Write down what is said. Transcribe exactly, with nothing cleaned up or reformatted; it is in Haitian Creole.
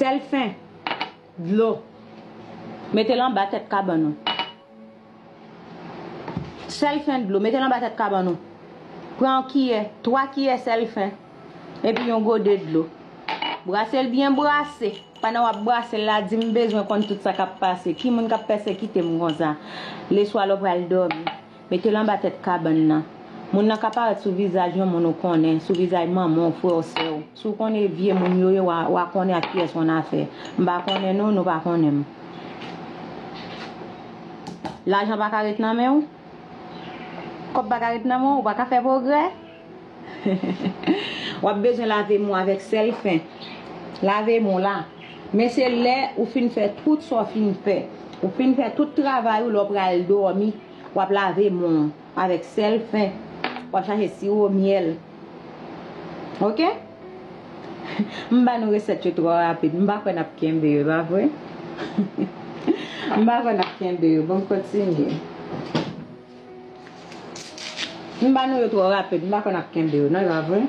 Sèl fen, dlo. Mete l anba tèt kabann ou. Sèl fen, dlo. Mete l anba tèt kabann ou. Pran yon kiyè, twa kiyè sèl fen, epi yon gode dlo. Brase l byen brase. Pandan w ap brase l la, di m bezwen konn tout sa k ap pase. Ki moun k ap pèsekite m konsa? Leswa lè w pral dòmi. Mete l anba tèt kabann nan. Moun nan ka parèt sou vizaj yon moun ou konnen, sou vizaj manman w, frè w, sè w. Si w konnen vye moun yo ye, w a, w a konnen ak kiyès w annafè. M pa konnen nou, nou pa konnen m. Lajan pa ka ret nan men w. Kòb pa ka ret nan men w, ou pa ka fè pwogrè. W ap bezwen lave men w avèk sèl fen. Lave men w la. Men se lè ou fin fè tout sa w fin fè. Ou fin fè tout travay ou, lè w pral dòmi, w ap lave men w avèk sèl fen. W ap chache siwo myèl. Oke? M ba nou resèt yo twò rapid. M pa kwè n ap kenbe yo, pa vre? M pa kwè n ap kenbe yo. Bon, m kontinye. M ba nou yo twò rapid. M pa kwè n ap kenbe yo, non, e pa vre?